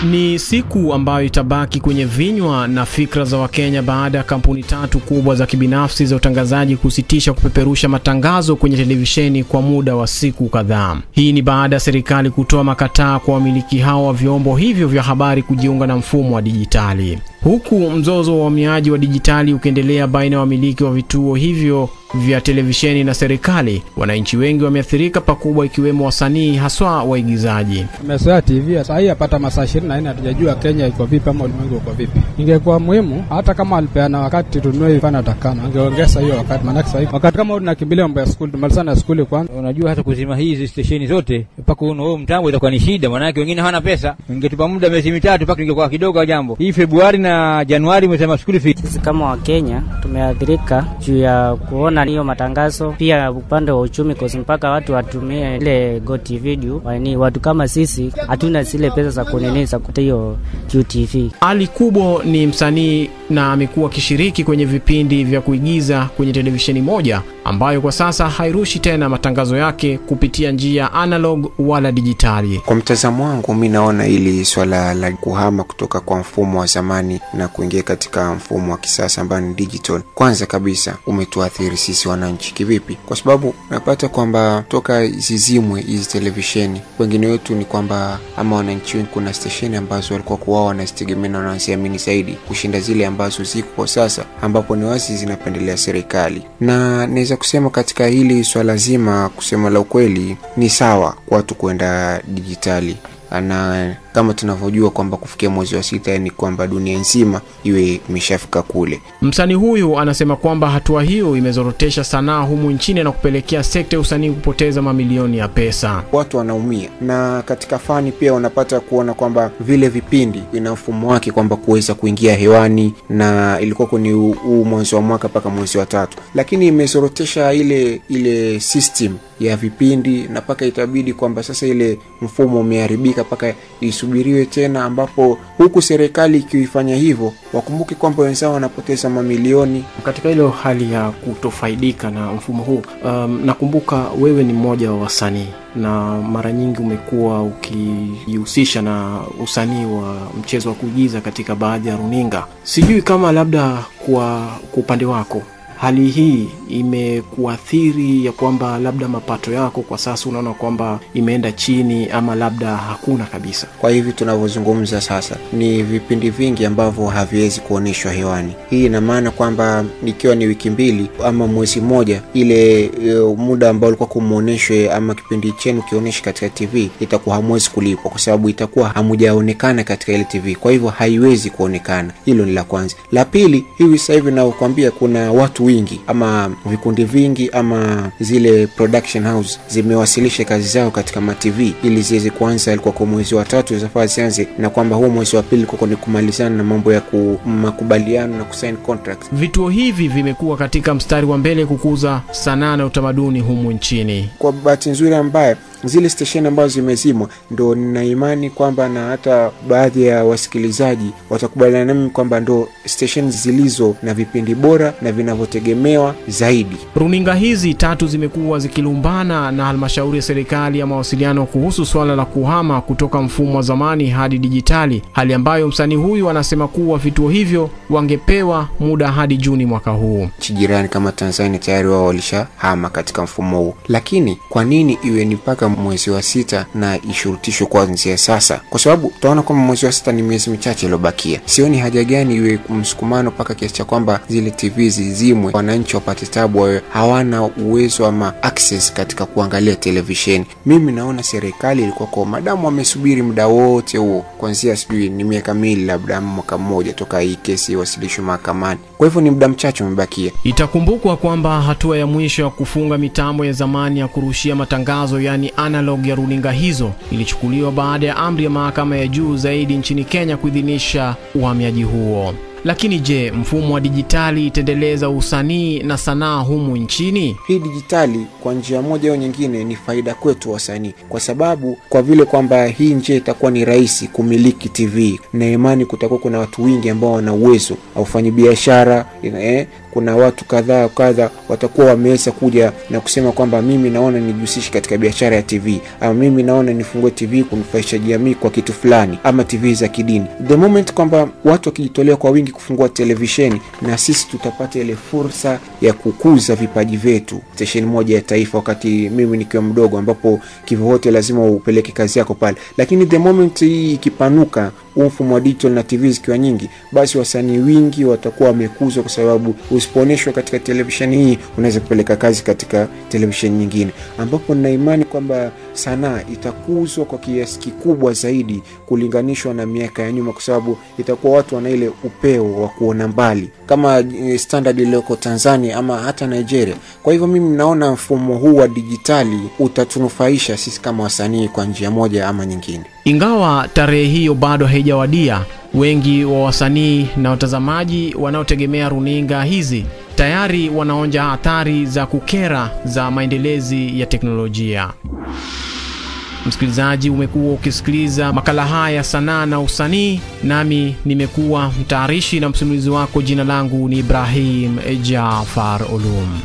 Ni siku ambayo itabaki kwenye vinywa na fikra za Wakenya baada ya kampuni tatu kubwa za kibinafsi za utangazaji kusitisha kupeperusha matangazo kwenye televisheni kwa muda wa siku kadhaa. Hii ni baada ya serikali kutoa makataa kwa wamiliki hao wa vyombo hivyo vya habari kujiunga na mfumo wa dijitali. Huku mzozo wa uhamiaji wa dijitali ukiendelea baina ya wamiliki wa vituo hivyo vya televisheni na serikali, wananchi wengi wameathirika pakubwa, ikiwemo wasanii haswa waigizaji. Tumezoea TV sasa hii apata masaa 24, hatujajua Kenya iko vipi ama ulimwengu uko vipi. Ingekuwa muhimu hata kama alipeana wakati tununue vifaa natakana, angeongeza hiyo wakati, maana sasa hivi wakati kama tunakimbilia mambo ya skuli, tumalizana na skuli kwanza. Unajua hata kuzima hizi stesheni zote mpaka huo mtambo itakuwa ni shida, maana yake wengine hawana pesa. Ingetupa muda miezi mitatu mpaka ingekuwa kidogo jambo. Hii Februari na Januari umesema skuli fee. Sisi kama Wakenya tumeathirika juu ya kuona hiyo matangazo, pia upande wa uchumi kwa mpaka watu watumie ile GoTV juu ni watu kama sisi hatuna zile pesa za kuneneza kuta hiyo GoTV. Ali Kubo ni msanii na amekuwa akishiriki kwenye vipindi vya kuigiza kwenye televisheni moja ambayo kwa sasa hairushi tena matangazo yake kupitia njia analog wala dijitali. Kwa mtazamo wangu mimi naona hili swala la kuhama kutoka kwa mfumo wa zamani na kuingia katika mfumo wa kisasa ambao ni digital, kwanza kabisa umetuathiri sisi wananchi. Kivipi? Kwa sababu napata kwamba toka zizimwe hizi televisheni, wengine wetu ni kwamba ama wananchi wengi, kuna stesheni ambazo walikuwa kwa wao wanazitegemea na wanaziamini zaidi kushinda zile ambazo ziko kwa sasa, ambapo ni wazi zinapendelea serikali. Na naweza kusema katika hili swala zima, kusema la ukweli, ni sawa kwa watu kwenda dijitali, na kama tunavyojua kwamba kufikia mwezi wa 6 ni kwamba dunia nzima iwe imeshafika kule. Msanii huyu anasema kwamba hatua hiyo imezorotesha sanaa humu nchini na kupelekea sekta ya usanii kupoteza mamilioni ya pesa. Watu wanaumia, na katika fani pia unapata kuona kwamba vile vipindi ina mfumo wake kwamba kuweza kuingia hewani, na ilikuwa kwenye huu mwezi wa mwaka mpaka mwezi wa 3, lakini imezorotesha ile system ya vipindi, na paka itabidi kwamba sasa ile mfumo umeharibika paka isubiriwe tena, ambapo huku serikali ikiifanya hivyo wakumbuke kwamba wenzao wanapoteza mamilioni. Katika ile hali ya kutofaidika na mfumo huu, nakumbuka wewe ni mmoja wa wasanii na mara nyingi umekuwa ukijihusisha na usanii wa mchezo wa kuigiza katika baadhi ya runinga. Sijui kama labda kwa upande wako hali hii imekuathiri ya kwamba labda mapato yako kwa sasa unaona kwamba imeenda chini ama labda hakuna kabisa? Kwa hivi tunavyozungumza sasa ni vipindi vingi ambavyo haviwezi kuoneshwa hewani. Hii ina maana kwamba ikiwa ni wiki mbili ama mwezi mmoja, ile muda ambao ulikuwa kumuoneshwe ama kipindi chenu kioneshwe katika TV itakuwa hamwezi kulipwa, kwa sababu itakuwa hamujaonekana katika ile TV. Kwa hivyo haiwezi kuonekana. Hilo ni la kwanza. La pili, hivi sasa hivi nakwambia kuna watu wingi ama vikundi vingi ama zile production house zimewasilisha kazi zao katika ma TV ili ziweze kuanza ilikuwa kwa mwezi wa 3 zafaa zianze, na kwamba huu mwezi wa 2 kwa ni kumalizana na mambo ya makubaliano na kusign contract. Vituo hivi vimekuwa katika mstari wa mbele kukuza sanaa na utamaduni humu nchini. Kwa bahati nzuri ambaye zile station ambazo zimezimwa, ndo nina imani kwamba na hata baadhi ya wasikilizaji watakubaliana nami kwamba ndo station zilizo na vipindi bora na vinavyotegemewa zaidi. Runinga hizi tatu zimekuwa zikilumbana na halmashauri ya serikali ya mawasiliano kuhusu swala la kuhama kutoka mfumo wa zamani hadi dijitali, hali ambayo msanii huyu anasema kuwa vituo hivyo wangepewa muda hadi Juni mwaka huu. Nchi jirani kama Tanzania tayari wao walishahama katika mfumo huu, lakini kwa nini iwe ni mpaka mwezi wa 6 na ishurutishwe kuanzia sasa? Kwa sababu utaona kwamba mwezi wa 6 ni miezi michache iliyobakia. Sioni haja gani iwe msukumano mpaka kiasi cha kwamba zile TV zizimwe, wananchi wapate tabu, wawe hawana uwezo ama access katika kuangalia televisheni. Mimi naona serikali ilikuwa kwa madamu wamesubiri muda wote huo, kuanzia sijui ni miaka miwili labda mwaka mmoja toka hii kesi iwasilishwe mahakamani. Kwa hivyo ni muda mchache umebakia. Itakumbukwa kwamba hatua ya mwisho ya kufunga mitambo ya zamani ya kurushia matangazo yani analog ya runinga hizo ilichukuliwa baada ya amri ya mahakama ya juu zaidi nchini Kenya kuidhinisha uhamiaji huo. Lakini je, mfumo wa dijitali itaendeleza usanii na sanaa humu nchini? Hii dijitali kwa njia moja au nyingine ni faida kwetu wasanii, kwa sababu kwa vile kwamba hii njia itakuwa ni rahisi kumiliki TV, na imani kutakuwa kuna watu wengi ambao wana uwezo au wafanyabiashara, Kuna watu kadhaa kadha watakuwa wameweza kuja na kusema kwamba mimi naona nijihusishe katika biashara ya TV, ama mimi naona nifungue TV kunufaisha jamii kwa kitu fulani, ama TV za kidini. The moment kwamba watu wakijitolea kwa wingi kufungua televisheni, na sisi tutapata ile fursa ya kukuza vipaji vyetu. Stesheni moja ya taifa wakati mimi nikiwa mdogo, ambapo kivyovyote lazima upeleke kazi yako pale, lakini the moment hii ikipanuka, mfumo wa digital na TV zikiwa nyingi, basi wasanii wingi watakuwa wamekuzwa, kwa sababu usipoonyeshwa katika televisheni hii unaweza kupeleka kazi katika televisheni nyingine, ambapo nina imani kwamba sanaa itakuzwa kwa kiasi kikubwa zaidi kulinganishwa na miaka ya nyuma, kwa sababu itakuwa watu wana ile upeo wa kuona mbali kama standard iliyoko Tanzania ama hata Nigeria. Kwa hivyo mimi naona mfumo huu wa dijitali utatunufaisha sisi kama wasanii kwa njia moja ama nyingine. Ingawa tarehe hiyo bado haijawadia, wengi wa wasanii na watazamaji wanaotegemea runinga hizi tayari wanaonja athari za kukera za maendelezi ya teknolojia. Msikilizaji, umekuwa ukisikiliza makala haya sanaa na usanii, nami nimekuwa mtayarishi na msimulizi wako. Jina langu ni Ibrahim Jafar Olum.